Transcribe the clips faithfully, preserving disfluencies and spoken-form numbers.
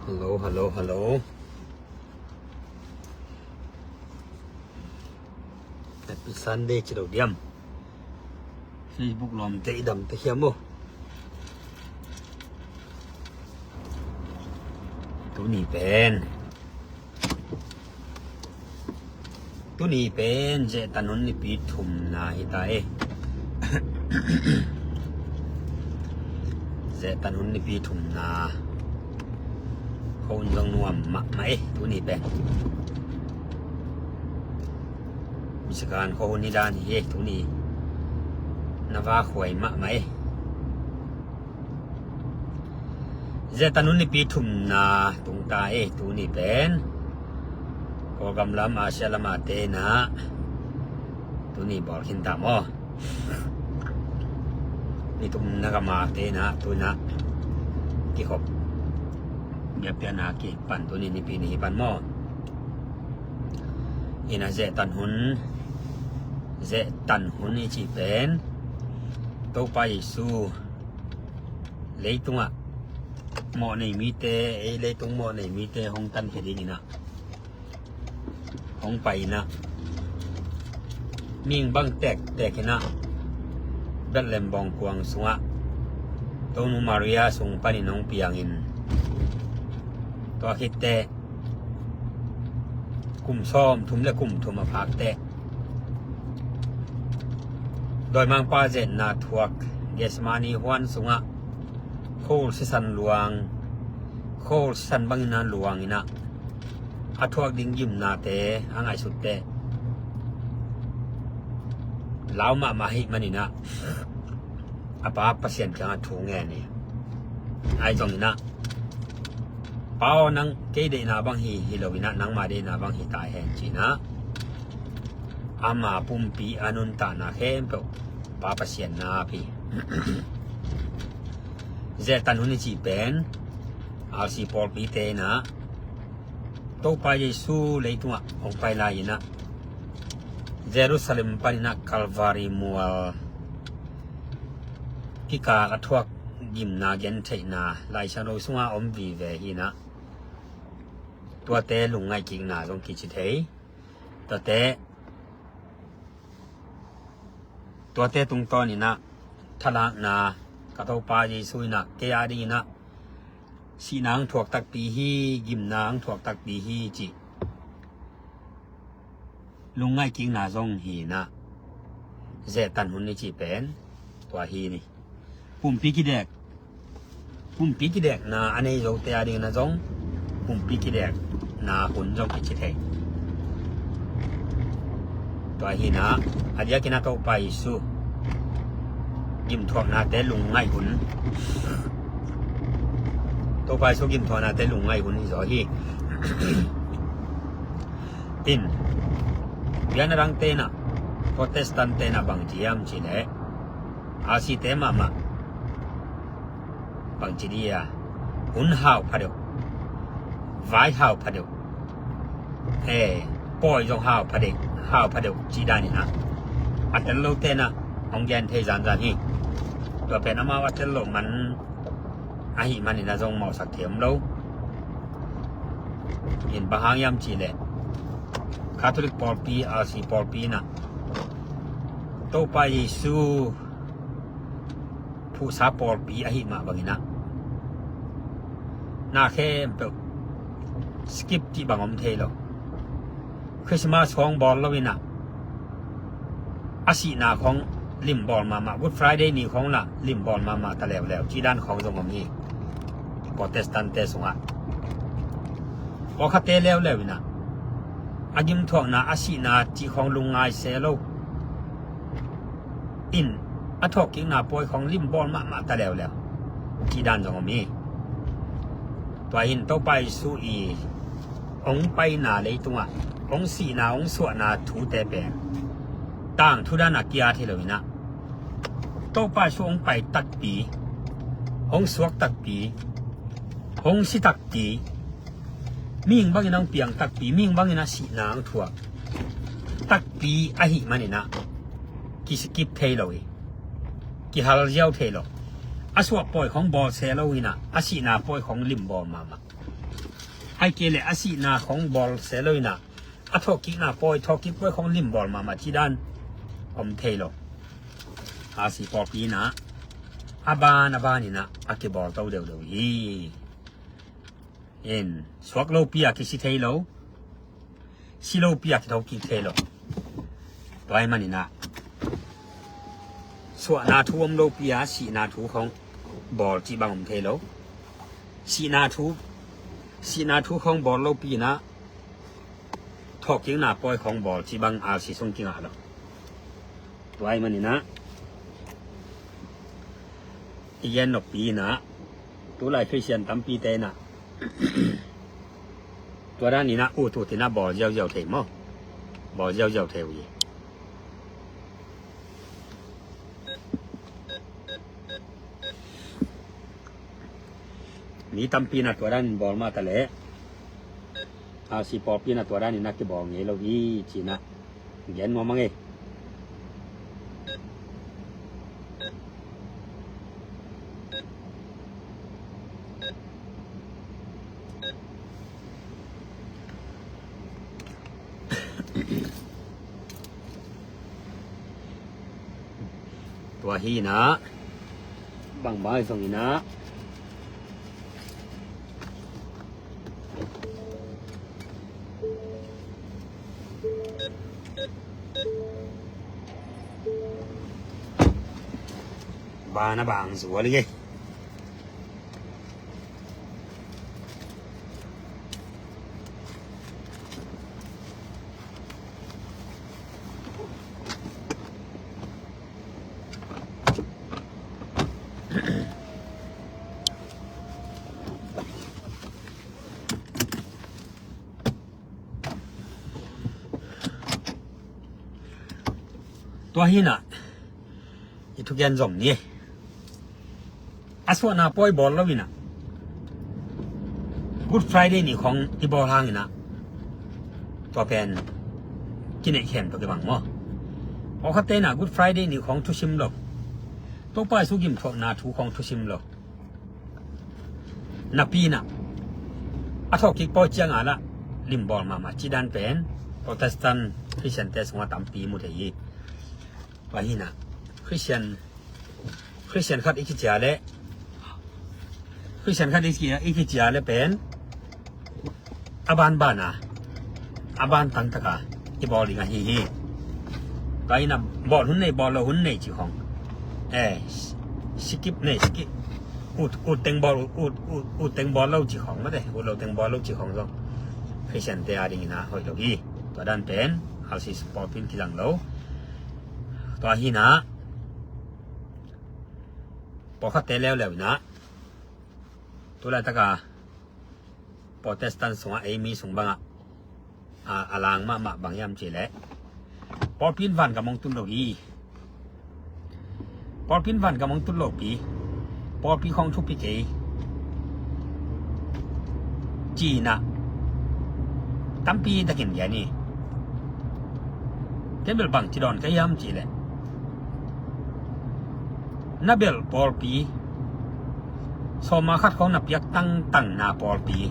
Hello, hello, hello. Happy Sunday ci lo diam. Facebook lawmte i damte hiam maw? Tuni pen Tuni pen zehtan hun nipi thumna hi ta e. Zehtan hun nipi thumna. Khuahun zong nuam mahmah e tuni pen. Misikan khuahun hi dan hi e tuni. Na vakhuai mahmah e. Zehtan hun nipi thumna tungta e tuni pen. Kawlgam lam Asia lama te na tuni bawl khin ta maw? Nitumna gama te na tuna kikhop biapiana kipan tuni nipi ni hi pan maw? Ina zehtan hun, zehtan hun i ci pen Topa Jesu leitungah mawh nei mite, ei leitung mawh nei mite hong tankhia dingina hong pai ina, mihing bang tektek ina Bethlehem bawngkuang sungah Tonu Maria sung panin hong piangin, tua khitteh kum sawm thum le kum thum a phakte dawimangpa zetna thuak Gethsemane huan sungah khol sisan luang, khol sisan bangina luangina a thuak ding gimnate a ngaihsutte lau mahmah ahih manina a Pa Pasian kiangah thu ngen hi. Ahi zongina Pa aw, nang kei deihna bang hi hi loina nangma deihna bang hi ta hen cina ama pumpi a nuntakna khempeuh Pa Pasian na ap hi. Zehtan hun i ci pen R C pawlpite ina Topa Jesu leitungah hong pai lai ina Jerusalem panina Calvary mual kikal a thuak gimna gentheihna Laisiangtho sunga om vive hina. Tuate lungngaih kikna zong kici thei. Tuate, tuate tungtawn ina thalakna ka Topa Jesu ina kei a dingina sihna ang thuak takpi hi, gimna ang thuak takpi hi ci lungngaih kikna zong hi ina. Zehtan hun i ci pen tua hi ni. Pumpi kidek, pumpi kidekna a nei zote a dingina zong pumpi kidekna hun zong kici thei. Tua hi ina a diakina Topa Jesu gimthuaknate lungngaih hun, Topa Jesu gimthuaknate lungngaih hun hi zaw hi. In biana dangte ina Protestant te ina bang ci hiam ci leh a site mahmah bang ci dia, hun hau phadeuh, vai hau phadeuh, e, pawi zong hau phadeuh, hau phadeuh ci dan ina a tel lote ina hong gen thei zanzan hi. Tua pen amau a tel lo man ahih manina zong mawhsak thei om lo. In bang hang hiam ci leh Catholic pawlpi, R C pawlpi ina Topa Jesu phuhsa pawlpi ahih mah bangina na khempeuh skip cih bang om thei lo. Christmas khawng bawl lo ina a sihna khawng limbawl mahmah, Good Friday ni khawng la limbawl mahmah ta leuleu cih dan khawng zong om hi. Protestant te sungah pawlkhatte leuleu ina a gimthuakna a sihna cih khawng lungngai se lo. In a thuak kikna pawi khawng limbawl mahmah ta leuleu cih dan zong om hi. Tua hin Topa Jesu i hong paina leitungah hong sihna hong suahna thute pen tangthu dana kia thei lo ina Topa Jesu hong pai takpi, hong suak takpi, hong si takpi, mihing bangin hong piang takpi, mihing bangin a sihna hong thuak takpi ahih manina kisikip thei lo hi. Kihal ziau thei lo. A suah pawi khawng bawl se lo ina a sihna pawi khawng limbawl mahmah. Ahih kei leh a sihna khong bawl se lo in ah, a thawhkikna pawi, thawhkik pawi khong limbawl mahmah cih dan om thei lo. A si pawlpi in ah a ban a ban in ah a kibawl to deuhdeuh hi. In suak lopi a kisi thei lo, si lopi a kithawhkik thei lo. Tua ahih manin ah suahna thu om lopi a sihna thu khong bawl cih bang om thei lo. Sihna thu, sihna thu khong bawl lopi in ah thawhkikna pawi khong bawl cih bang R C sung kingah lo. Tua ahih manin ah i gen noppi in ah tulai Khristian tampite in ah tua dan in ah ut ut in ah bawl ziauziau thei maw? Bawl ziauziau thei uh hi. Mi tampi in ah tua dan in bawl mah ta leh a si pawlpi in ah tua dan in ah kibawl ngei lo hi ci-in ah gen nuam ing ei. Tua hi in ah bangbang zong in ah bang a bang zual hi. Tua hi in ah i thugen zom ni. A suahna pawi bawl lo in ah Good Friday ni khong i bawl hang in ah tua pen kineih khem tawh kibang maw? Pawlkhatte in ah Good Friday ni khong thusim lo, Topa Jesu gimthuakna thu khong thusim lo. Napi in ah a thawhkik pawi ciang a lah limbawl mahmah cih dan pen Protestant Khristiante sungah tampi mu thei hi. Tua hi in ah Khristian, Khristian khat i kici a leh, Khristian khat i kici a, i kici a leh pen a banban a, a bantang tak a i bawl ding ahi hi. Tua hi in ah bawl hun nei, bawl lo hun nei ci khong, eh, skip nei, skip, ut, ut teng bawl, ut, ut, ut teng bawl lo ci khong mate, ut lo teng bawl lo ci khong zong Khristiante a ding in ah hoih lo hi. Tua dan pen R C pawlpi in kizang lo. Tua hi in ah pawlkhatte leuleu in ah tulaitak a Protestant sungah ei mi sung bangah a, a lang mahmah bang hiam cih leh pawlpi in vangam hong tun lo hi. Pawlpi in vangam hong tun lopi, pawlpi khong thupi kei ci-in ah tampi takin gen hi. Ken bel bangci dawn ka hiam cih leh na belh pawlpi, sawma khat khong na piak tangtangna pawlpi,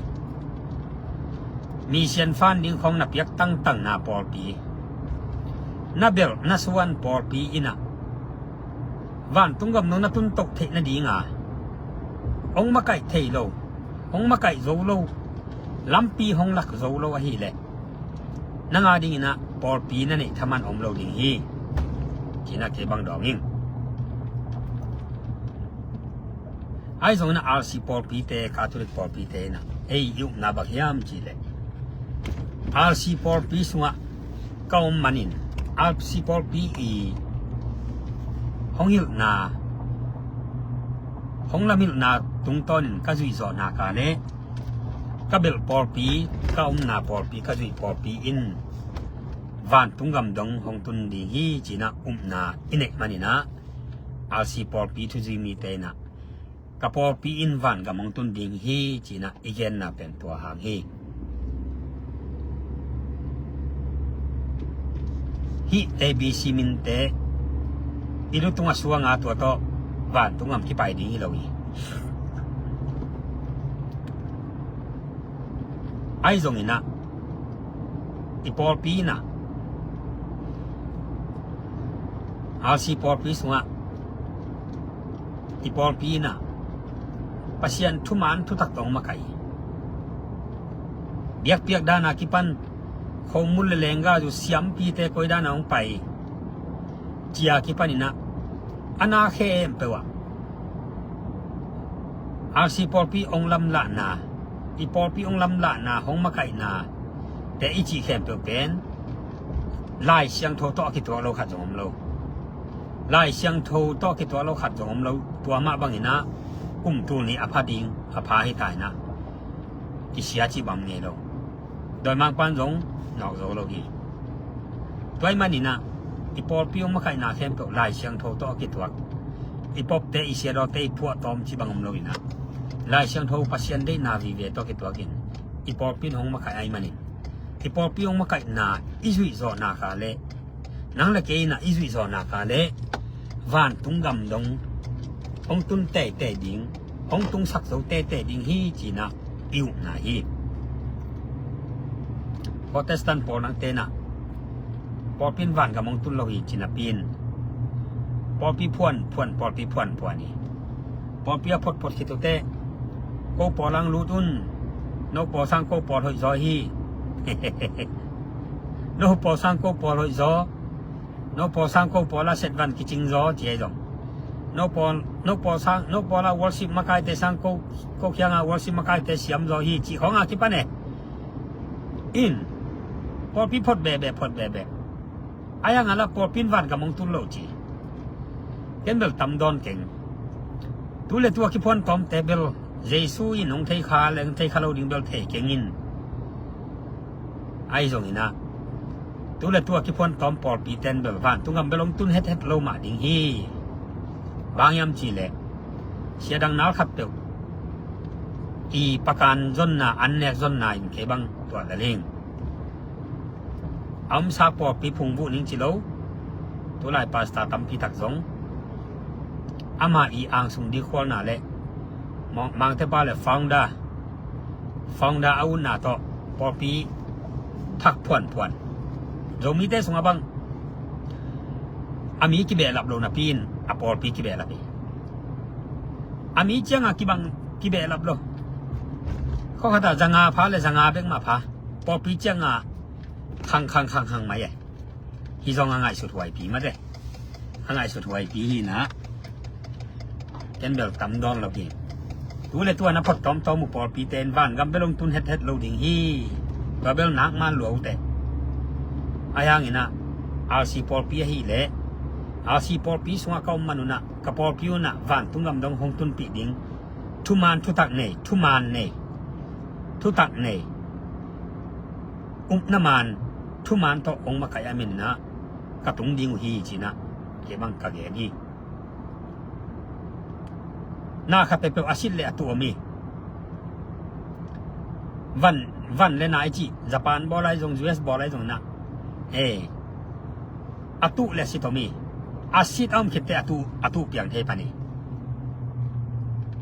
mission funding khong na piak tangtangna pawlpi, na belh na suan pawlpi in ah vantung gam dong na tun toh theih nading a hong makaih thei lo, hong makaih zo lo, lampi hong lak zo lo ahih leh nang a ding in ah pawlpi na neih thaman om lo ding hi. Ci-in ah kei bang dawng ing. Ahi zongin ah R C pawlpite, Catholic pawlpite in ah ei i upna bang hiam cih leh R C pawlpi sungah ka om manin R C pawlpi i hong hilhna, hong lamhilhna tungtawnin ka zuih zawh nak leh ka belh pawlpi, ka omna pawlpi, ka zuih pawlpi in vantung gam dong hong tun ding hi ci-in ah upna i neih manin ah R C pawlpi thuzui mite in ah ka pawlpi in vangam hong tun ding hi ci-in ah i genna pen tua hang hi. Hih A B C minte i lutung a suang a tua tawh vantung gam kipai ding hi lo hi. Ahi zongin ah i pawlpi in ah, RC pawlpi sungah i pawlpi in ah Pasian thuman thutak tawh hong makaih hi. Biakpiak dan a kipan, khomul le lengga zu siampite koi dan a hong pai, ci a kipan in ah, a na khempeuh ah RC pawlpi hong lamlahna, i pawlpi hong lamlahna, hong makaihna te i cih khempeuh pen Lai Siangtho tawh a kituak lo khat zong om lo. Lai Siangtho tawh a kituak lo khat zong om lo. Tua mah bangin ah kumtul ni a pha ding, a pha hi ta in ah kisia cih bang ngei lo. Dawimangpa'n zong nawk zo lo hi. Tua ahih manin ah i pawlpi hong makaihna khempeuh Lai Siangtho tawh a kituak. I popte, i siadawte i phuahtawm cih bang om lo in ah, Lai Siangtho, Pasian deihna vive tawh a kituakin i pawlpi in hong makaih ahih manin, i pawlpi hong makaihna i zuih zawhna kha leh, nang le kei in ah i zuih zawhna kha leh vantung gam dong hong tun teitei ding, hong tungsak zo teitei ding hi, ci-in ah i upna hi. Protestant pawl nangte'n ah pawlpi in vangam hong tun lo hi, ci napi in pawlpi phuanphuan, pawlpi phuanphuan hi. Pawlpi a photphot khit uh teh, ko pawl hong lut un, no pawl sang ko pawl hoih zaw hi. No pawl sang ko pawl hoih zaw, no pawl sang ko pawl a set van kicing zaw, ci ahi zong, no pawl, no pawl sang, no pawl a worship makaite sang ko, ko kiang a worship makaite siam zaw hi, cih khawng a kipan e. In, pawlpi phot bebe, phot bebe. A yang a la pawlpi in vangam hong tun lo ci. Ken bel tam dawn keng. Tu le tu a kiphuan tawmte bel Jesu in hong thei kha le hong thei kha lo ding bel thei keng in. Ahi zongin ah tu le tu a kiphuan tawm pawlpite'n bel vantung gam bel hong tun hethet lo mah ding hi. Bang hiam cih leh, sia dang nal khat peuh i pakan zonna, an nek zonna in kei bang tuah lel ing. A omsa pawlpi phungvuh ning ci lo. Tulai pastor tampi tak zong ama i angsung dikhualna le Mang-, Mangtepa le founder, founder a utna tawh pawlpi thak phuanphuan. Zomite sungah bang a mi kibehlap lo napi in a pawlpi kibehlap hi. A mi ciang a kibang kibehlap lo. Khua khat ah zanga pha le zanga bek mah pha. Pawlpi ciang a khang khang khang khang mai e. Hih zong a ngaihsut huaipi mah e. A ngaihsut huaipi hi in ah, ken bel tam dawn lo hi. Tu le tu a na phot tawmtawm uh pawlpite'n vangam bel hong tun hethet lo ding hi. Tua bel nak man lua uh teh. Ahi hangin ah RC pawlpi ahih leh, RC pawlpi sungah ka om man un ah, ka pawlpi un ah vantung gam dong hong tunpih ding thuman thutak nei, thuman nei, thutak nei, upna man, thuman tawh hong makaih a min in ah ka tung ding uh hi, ci-in ah kei bang ka gen hi. Na khat peuhpeuh a sit le a tuh om hi. Van, van le na i cih, Japan bawl ahi zong, US bawl ahi zong in ah, eh, a tuh le a sit om hi. A sit a om khit teh a tuh, a tuh piang thei pan hi.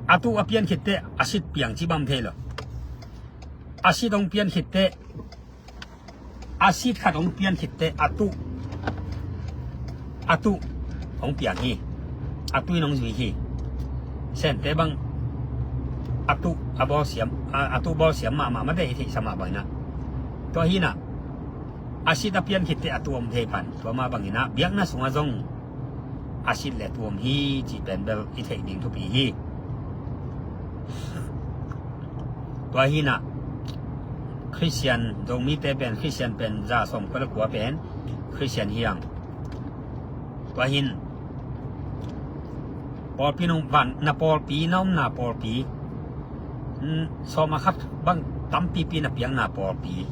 A tuh a pian khit teh a sit piang cih bang om thei lo. A sit hong pian khit teh, a sit khat hong pian khit teh a tuh, a tuh hong piang hi. A tuh in hong zui hi. Sente bang a tuh a bawl siam, a, a tuh bawl siam mahmah mah teh i theihsa mah bang in ah. Tua hi in ah, a sit a pian khit teh a tuh om thei pan. Tua mah bang in ah biakna sungah zong a sit le a tuh om hi cih pen bel i theih ding thupi hi. Tua hi in ah Khristian, Zomite pen Khristian pen za sawmkua le kua pen Khristian hi hang. Tua hi in pawlpi nong van, na pawlpi, na omna pawlpi, mm, sawm a khat bang tampipi na piakna pawlpi,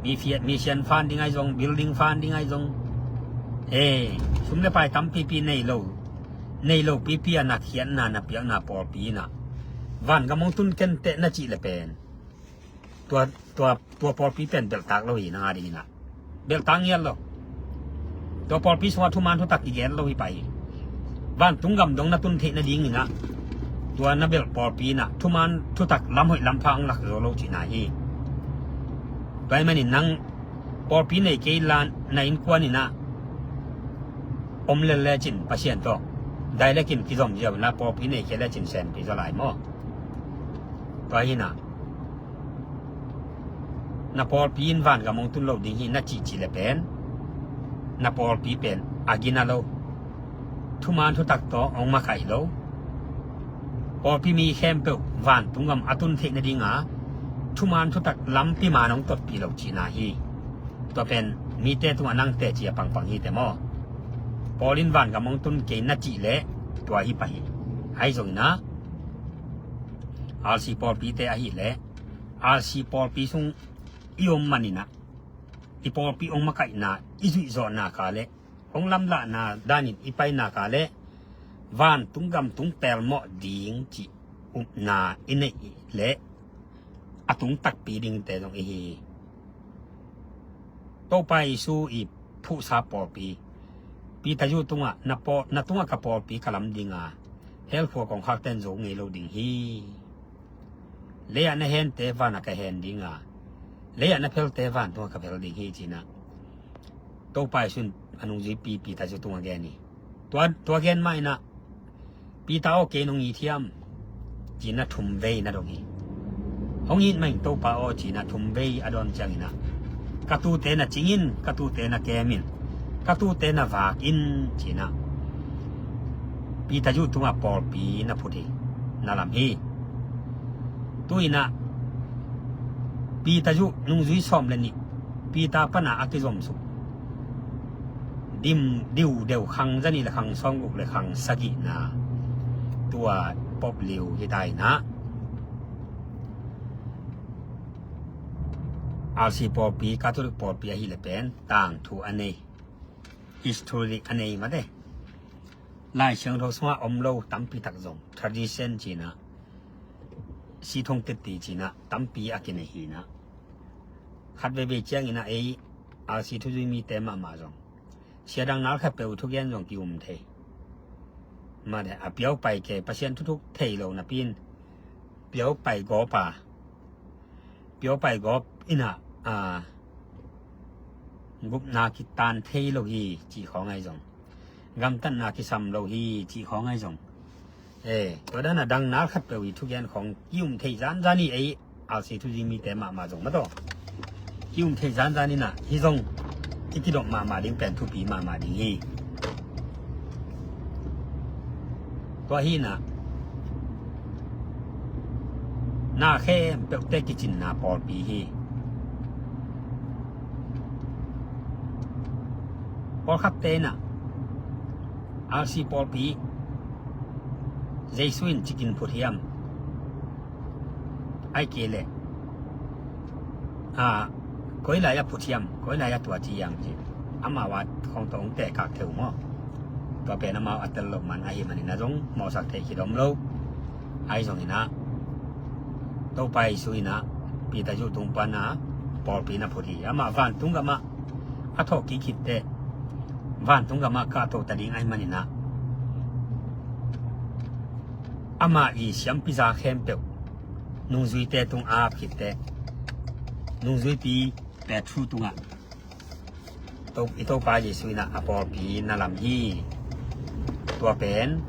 mi fiat, mission funding ahi zong, building funding ahi zong, eh, sum le pai tampipi nei lo, nei lo pipi a na khiatna, na piakna pawlpi in ah vangam hong tun ken teh na cih le pen, tua, tua, tua pawlpi pen belhtak lo hi, nang a ding in ah. Belhtak ngiat lo. Tua pawlpi sungah thuman thutak kigen lo hi pah hi. Vantung gam dong na tun theih nading in ah, tua na belh pawlpi in ah thuman thutak lam hoih lam pha hong lak zo lo cihna hi. Tua ahih manin nang pawlpi nei kei la na innkuan in ah om lel lecin Pasian tawh direct in kizom ziau in la, pawlpi nei kei lecin senpi zaw lai maw? Tua hi in ah na pawlpi in vangam hong tun lo ding hi na cihcih le pen na pawlpi pen a gina lo. Thuman thutak tawh hong makaih lo. Pawlpi mi khempeuh vantung gam a tun theih nadinga thuman thutak lampi man hong totpih lo cihna hi. Tua pen mite tungah nang teci a pangpang hi teh maw? Paul in vangam hong tun kei na cih leh tua hi pah hi. Ahi zongin ah RC pawlpite ahih leh RC pawlpi sung i om manin ah i pawlpi hong makaihna i zuihzawhna ka leh hong lamlahna danin i paina ka leh vantung gam tung pelmawh ding cih upna i neih leh a tung takpi dingte zong i hi. Topa Jesu i phuhsa pawlpi Peter Yu tungah na, pawl, na tungah ka pawlpi ka lam dinga hell khua kongkhakte in zo ngei lo ding hi. Lei-ah na hente vanah ka hen dinga, lei-ah na phelte vantungah ka phel ding hi, ci-in ah Topa Jesu in a nungzuipi Peter Yu tungah gen hi. Tua, tua gen mah in ah Peter aw, kei nong it hiam, ci-in ah thum vei na dong hi. Hong it mah ing Topa aw, ci-in ah thum vei a dawn ciangin ah ka tuute na cing in, ka tuute na kem in, ka tuute na vak in, ci-in ah Peter Yu tungah pawlpi na phut hi, na lam hi. Tu-in ah Peter Yu nungzui sawm le nih Peter pana a kizomsuk dim diu deuh khang zanih le khang sawmguk le khang sagihna tua pop liu hi ta in ah RC pawlpi, Catholic pawlpi ahih leh pen tangthu a nei, history a nei mate. Lai Siangtho sungah om lo tampi tak zong tradition ci-in ah, sithong tetti ci-in ah tampi a kinei hi in ah, khat veivei ciangin ah ei RC thuzui mite mahmah zong sia dang nal khatpeuh thugen zong ki-um thei. Mate, a piaupai kei Pasian thuthuk thei lo napi in piaupai gawp a, piaupai gawp in ah, a, gupna kitan thei lo hi cih khawng ahi zong, gamtatna kisam lo hi cih khawng ahi zong, e, tua dan a dang nal khatpeuh i thugen khawng ki-um thei zanzan hi. Ei RC thuzui mite mahmah zong mataw ki-um thei zanzan in ah hih zong i kidop mahmah ding pen thupi mahmah ding hi. Tua hi in ah na khempeuhte kicinna pawlpi hi. Pawlkhatte in ah RC pawlpi Jesu in cikin phut hiam, ahih kei leh a, koi lai-ah phut hiam, koi lai-ah tua ci hiam ci, amau a khawng tawh hong tehkak thei uh maw? Tua pen amau a tel loh man ahih manin ah zong mawhsak theih khit om lo. Ahi zongin ah Topa Jesu in ah Peter Yu tung pana pawlpi na phut hi. Amah vantung gamah a thawhkik khit teh vantung gamah kahto ta ding ahih manin ah amah i siampi za khempeuh nungzuite tung a ap khit teh nungzuipi Peter tungah To, i Topa Jesu in ah a pawlpi na lam hi. Tua pen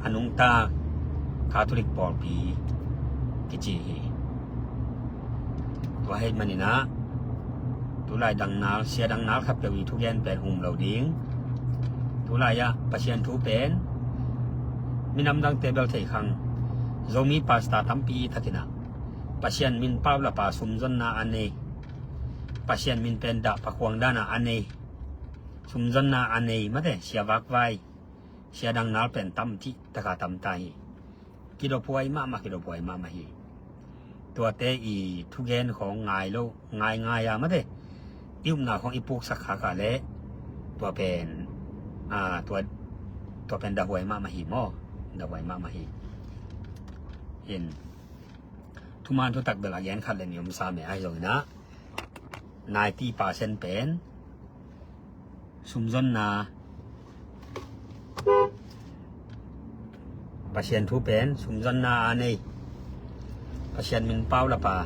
a nungta Catholic pawlpi kici hi. Tua ahih manin ah tulai dang nal, sia dang nal khatpeuh i thugen pen um lo ding. Tulai ah Pasian thu pen minam dangte bel thei khang, Zomi pastor tampi thakin ah Pasian min paulap a sumzonna a nei, Pasian min pen dah pakhuang dan a a nei, sumzonna a nei mate, sia vakvai, sia dang nal pen tam cih taka tam ta hi. Kidophuai mahmah, kidophuai mahmah hi. Tuate i thugen khawng ngai lo, ngai ngai a mate, i upna khawng i puksak khak a leh tua pen, a, tua, tua pen dahhuai mahmah hi maw? Dahhuai mahmah hi. In thuman thutak bel a gen khat le nih om sam e, ahi zongin ah ninety percent pen sumzonna, Pasian thu pen sumzonna a nei, Pasian min paulap a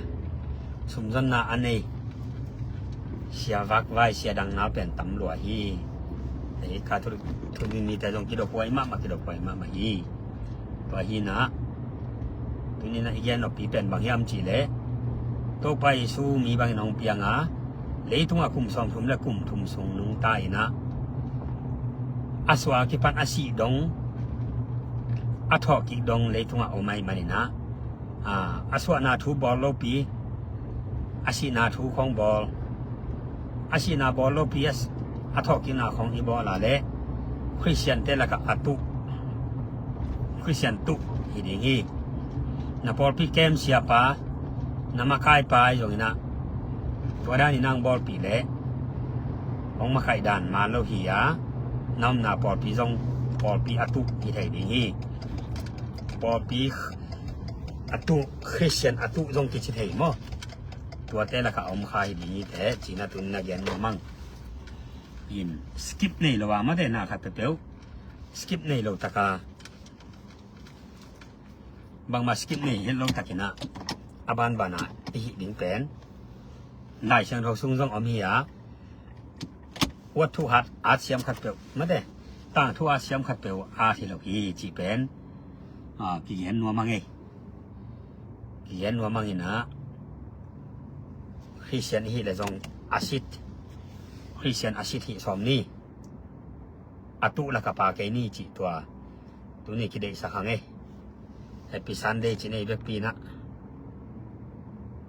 sumzonna a nei, Sia vakvai, sia dangna pen tam lua hi. Hei, kha thu, thu ni ni te zong kidop huai mahmah, kidop huai mahmah hi. Tua hi na, tuni na i gen noppi pen bang hiam cih leh, Topa Jesu mi bangin hong piang a, leitungah kum sawmthum le kum thum sung nungta in ah, a suah kipan a sih dong, a thawhkik dong leitungah om ahih manin ah, a, a suahna thu bawl lopi, a sihna thu khawng bawl, a sihna bawl lopi, a s-, a thawhkikna khawng i bawl a leh Khristiante lakah a tuh, Khristian tuh hi ding hi. Na pawlpi kem siapa, na makaipa zong in ah, tua dan in ah hong bawlpih leh hong makaih dan man lo hi a, na omna pawlpi zong pawlpi a tuh hi thei ding hi. Pawlpi a tuh, Khristian a tuh zong kici thei maw? Tuate lakah a om kha hi ding hi teh, ci-in ah tuni na gen nuam ing. In skip nei lo a, mate, na khat peuhpeuh skip nei lo taka, bangmah skip nei het lo takin ah, a banban ah i hih ding pen Lai Siangtho sung zong om hi a, uat thu hat, at siam khat peuh, mate, tang thu at siam khat peuh at hi lo hi cih pen, a, kigen nuam ing ei. Kigen nuam ing in ah, Khristian i hih leh zong a sit, Khristian a sit hih sawm ni, a tuh lakah pa kei ni cih tua tuni kideihsak ing ei. Happy Sunday ci-in ei vekpi in ah.